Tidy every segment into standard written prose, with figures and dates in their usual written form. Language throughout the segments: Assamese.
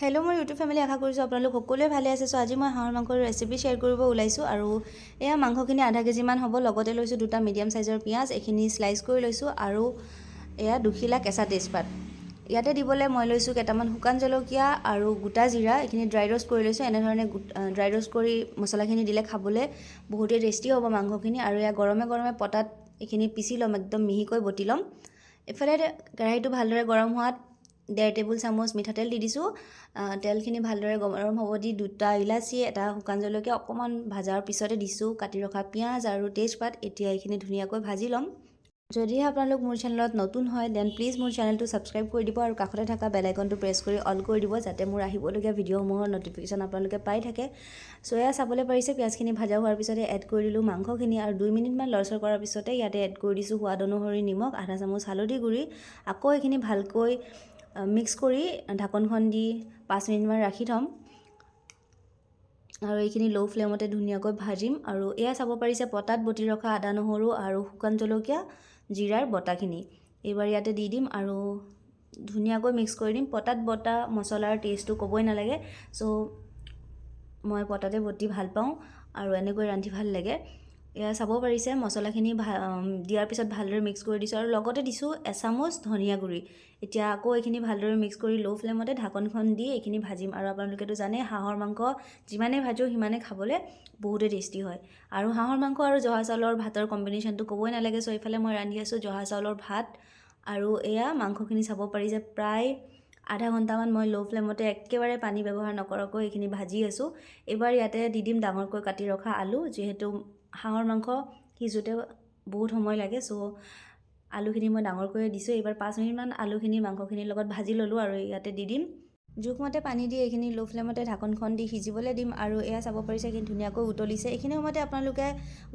হেল্ল' মোৰ ইউটিউব ফেমিলি, আশা কৰিছোঁ আপোনালোক সকলোৱে ভালে আছে। চ' আজি মই হাঁহৰ মাংসৰ ৰেচিপি শ্বেয়াৰ কৰিব ওলাইছোঁ আৰু এয়া মাংসখিনি 0.5 কেজিমান হ'ব। লগতে লৈছোঁ দুটা মিডিয়াম চাইজৰ পিঁয়াজ, এইখিনি শ্লাইচ কৰি লৈছোঁ আৰু এয়া দুখিলা কেঁচা তেজপাত। ইয়াতে দিবলৈ মই লৈছোঁ কেইটামান শুকান জলকীয়া আৰু গোটা জিৰা। এইখিনি ড্ৰাই ৰ'ষ্ট কৰি লৈছোঁ। এনেধৰণে ড্ৰাই ৰ'ষ্ট কৰি মছলাখিনি দিলে খাবলৈ বহুতেই টেষ্টি হ'ব মাংসখিনি। আৰু এয়া গৰমে গৰমে পটাত এইখিনি পিচি ল'ম, একদম মিহিকৈ বটি ল'ম। এইফালে কেৰাহীটো ভালদৰে গৰম হোৱাত 1.5 টেবুল চামুচ মিঠাতেল দি দিছোঁ। তেলখিনি ভালদৰে গৰম হ'ব দি দুটা ইলাচি, এটা শুকান জলকীয়া অকণমান ভাজাৰ পিছতে দিছোঁ কাটি ৰখা পিঁয়াজ আৰু তেজপাত। এতিয়া এইখিনি ধুনীয়াকৈ ভাজি ল'ম। যদিহে আপোনালোক মোৰ চেনেলত নতুন হয়, then please মোৰ চেনেলটো ছাবস্ক্ৰাইব কৰি দিব আৰু কাষতে থকা বেল আইকনটো প্ৰেছ কৰি অল কৰি দিব, যাতে মোৰ আহিবলগীয়া ভিডিঅ'সমূহৰ ন'টিফিকেশ্যন আপোনালোকে পাই থাকে। চ' এয়া চাবলৈ পাৰিছে, পিঁয়াজখিনি ভাজা হোৱাৰ পিছতে এড কৰি দিলোঁ মাংসখিনি আৰু 2 মিনিটমান লৰচৰ কৰাৰ পিছতে ইয়াতে এড কৰি দিছোঁ সোৱাদ অনুসৰি নিমখ, আধা চামুচ হালধি গুড়ি। আকৌ এইখিনি ভালকৈ মিক্স কৰি ঢাকনখন দি 5 মিনিটমান ৰাখি থ'ম আৰু এইখিনি ল' ফ্লেমতে ধুনীয়াকৈ ভাজিম। আৰু এয়া চাব পাৰিছে, পটাত বটি ৰখা আদা, নহৰু আৰু শুকান জলকীয়া, জিৰাৰ বটাখিনি এইবাৰ ইয়াতে দি দিম আৰু ধুনীয়াকৈ মিক্স কৰি দিম। পটাত বটা মছলাৰ টেষ্টটো ক'বই নালাগে। চ' মই পটাতে বটি ভাল পাওঁ আৰু এনেকৈ ৰান্ধি ভাল লাগে। এয়া চাব পাৰিছে, মছলাখিনি দিয়াৰ পিছত ভালদৰে মিক্স কৰি দিছোঁ আৰু লগতে দিছোঁ এচামুচ ধনিয়া গুড়ি। এতিয়া আকৌ এইখিনি ভালদৰে মিক্স কৰি ল' ফ্লেমতে ঢাকনখন দি এইখিনি ভাজিম। আৰু আপোনালোকেতো জানে, হাঁহৰ মাংস যিমানেই ভাজোঁ সিমানেই খাবলৈ বহুতেই টেষ্টি হয়। আৰু হাঁহৰ মাংস আৰু জহা চাউলৰ ভাতৰ কম্বিনেশ্যনটো ক'বই নালাগে। চ' এইফালে মই ৰান্ধি আছোঁ জহা চাউলৰ ভাত আৰু এয়া মাংসখিনি চাব পাৰিছে, প্ৰায় আধা ঘণ্টামান মই ল' ফ্লেমতে একেবাৰে পানী ব্যৱহাৰ নকৰাকৈ এইখিনি ভাজি আছোঁ। এইবাৰ ইয়াতে দি দিম ডাঙৰকৈ কাটি ৰখা আলু। যিহেতু হাঁহৰ মাংস সিজোঁতে বহুত সময় লাগে, চ' আলুখিনি মই ডাঙৰকৈয়ে দিছোঁ। এইবাৰ 5 মিনিটমান আলুখিনি মাংসখিনিৰ লগত ভাজি ল'লোঁ আৰু ইয়াতে দি দিম জোখমতে পানী। দি এইখিনি ল' ফ্লেমতে ঢাকনখন দি সিজিবলৈ দিম। আৰু এয়া চাব পাৰিছে, এইখিনি ধুনীয়াকৈ উতলিছে। এইখিনি সময়তে আপোনালোকে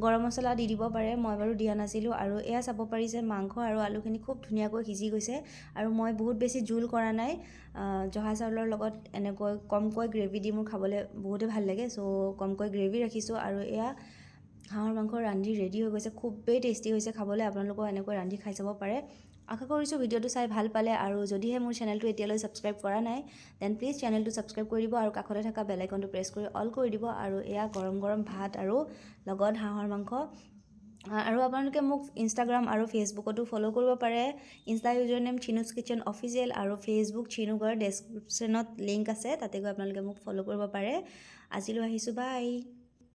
গৰম মছলা দি দিব পাৰে, মই বাৰু দিয়া নাছিলোঁ। আৰু এয়া চাব পাৰিছে, মাংস আৰু আলুখিনি খুব ধুনীয়াকৈ সিজি গৈছে আৰু মই বহুত বেছি জোল কৰা নাই। জহা চাউলৰ লগত এনেকৈ কমকৈ গ্ৰেভি দি মোৰ খাবলৈ বহুতেই ভাল লাগে। চ' কমকৈ গ্ৰেভি ৰাখিছোঁ আৰু এয়া হাঁহৰ মাংস ৰান্ধি ৰেডি হৈ গৈছে। খুবেই টেষ্টি হৈছে খাবলৈ। আপোনালোকেও এনেকৈ ৰান্ধি খাই চাব পাৰে। আশা কৰিছোঁ ভিডিঅ'টো চাই ভাল পালে। আৰু যদিহে মোৰ চেনেলটো এতিয়ালৈ ছাবস্ক্ৰাইব কৰা নাই, then please চেনেলটো ছাবস্ক্ৰাইব কৰি দিব আৰু কাষতে থকা বেল আইকনটো প্ৰেছ কৰি অল কৰি দিব। আৰু এয়া গৰম গৰম ভাত আৰু লগত হাঁহৰ মাংস। আৰু আপোনালোকে মোক ইনষ্টাগ্ৰাম আৰু ফেচবুকতো ফ'ল' কৰিব পাৰে। Insta user name Chinu's kitchen official আৰু ফেচবুক চিনুগৰ। ডেছক্ৰিপশ্যনত লিংক আছে, তাতে গৈ আপোনালোকে মোক ফ'ল' কৰিব পাৰে। আজিলৈ আহিছোঁ, বাই।